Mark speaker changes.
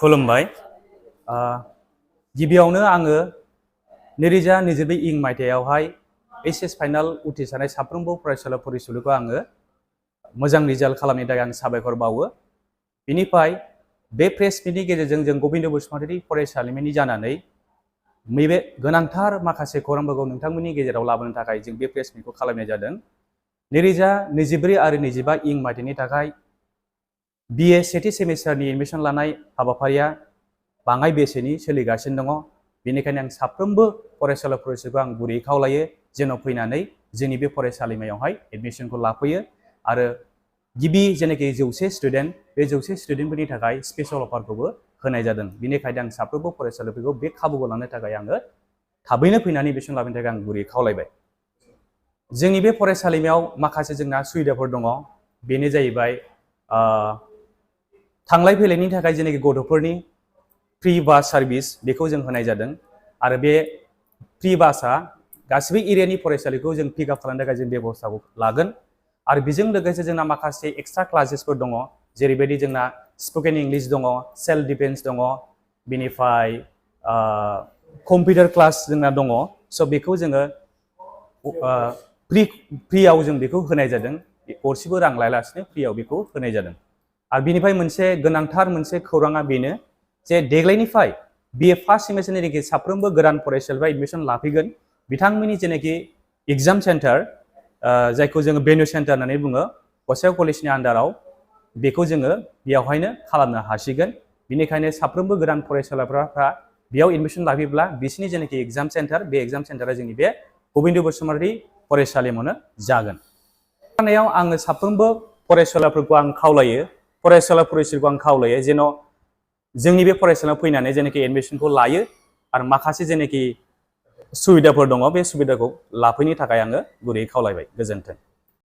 Speaker 1: खुलुमबाय गिबियावनो आङो 2022 इं मायथाइयावहाय एचएस फाइनाल उथ्रिसारनाय साफ्रोमबो फरायसाला फरायसुलिखौ आङो मोजां रिजाल्ट खालामनायनि थाखाय आं साबायखर बावो। बिनिफ्राय बे प्रेस मिटनि गेजेरजों जों गबिन्द बसुमतारी फरायसालिमानि जानानै नैबे गोनांथार माखासे खौरांफोरखौ नोंथांमोननि गेजेराव लाबोनो थाखाय जों बे प्रेस मिटखौ खालामनाय जादों। 2024 आरो 25 इं मायथाइनि थाखाय BA सेथि सेमिस्टारनि एडमिशन लानाय हाबाफारिया बाङाय बेसेनि सोलिगासिनो दङ। बेनिखायनो आं साफ्रोमबो फरायसाला फरायसुलिखौ आं गुरैयै खावलायो जेन' फैनानै जोंनि बे फरायसालिमायावहाय एडमिशनखौ लाफैयो आरो गिबि जेनाखि 100 स्टुडेन्ट बे 100 स्टुडेन्टफोरनि थाखाय स्पेशल अफारखौबो होनाय जादों। बेनिखायनो आं साफ्रोमबो फरायसालिफोरखौ बे खाबुखौ लानो थाखाय आङो थाबैनो फैनानै एडमिशन लाफैनो थाखाय आं गुरैयै खावलायबाय। जोंनि बे फरायसालिमायाव माखासे जोंना सुबिदाफोर दङ। बेनो जाहैबाय थांलाय फैलायनि थाखाय जेनाखि गथ'फोरनि फ्रि बास सार्भिस बेखौ जों होनाय जादों आरो बे फ्रि बासआ गासिबो एरियानि फरायसालिखौ जों पिक आप खालामनो थाखाय जों बेबस्थाखौ लागोन आरो बेजों लोगोसे जोंना माखासे एक्सट्रा क्लासेसफोर दङ। जेरैबायदि जोंना स्पोकेन इंलिश दङ, सेल्फ डिफेन्स दङ, बेनिफ्राय कम्पिउटार क्लास जोंना दङ। स' बेखौ जोङो फ्रियाव जों बेखौ होनाय जादों। गरसेबो रां लायालासिनो फ्रियाव बेखौ होनाय जादों। आरो बिनिफ्राय मोनसे गोनांथार मोनसे खौराङा बेनो जे देग्लायनिफ्राय BA फार्स्ट सेमिस्टारनि जेनाखि साफ्रोमबो गोदान फरायसालिफ्रा एडमिशन लाफैगोन बिथांमोननि जेनाखि एग्जाम सेन्टार जायखौ जोङो भेन्यु सेन्टार होननानै बुङो गसाइगाव कलेजनि आन्डाराव बेखौ जोङो बेयावहायनो खालामनो हासिगोन। बेनिखायनो साफ्रोमबो गोदान फरायसालिफ्रा बेयाव एडमिशन लाफैब्ला बिसोरनि जेनाखि एग्जाम सेन्टार बे एग्जाम सेन्टारा जोंनि बे गबिन्द बसुमतारी फरायसालिमायावनो जागोन। आङो साफ्रोमबो फरायसालिफोरखौ आं खावलायो फरायसाला फरायसुलिखौ आं खावलायो जेन' जोंनि बे फरायसालियाव फैनानै जेनाखि एडमिशनखौ लायो आरो माखासे जेनाखि सुबिदाफोर दङ बे सुबिदाखौ लाफैनो थाखाय आङो गुरैयै खावलायबाय। गोजोन्थों।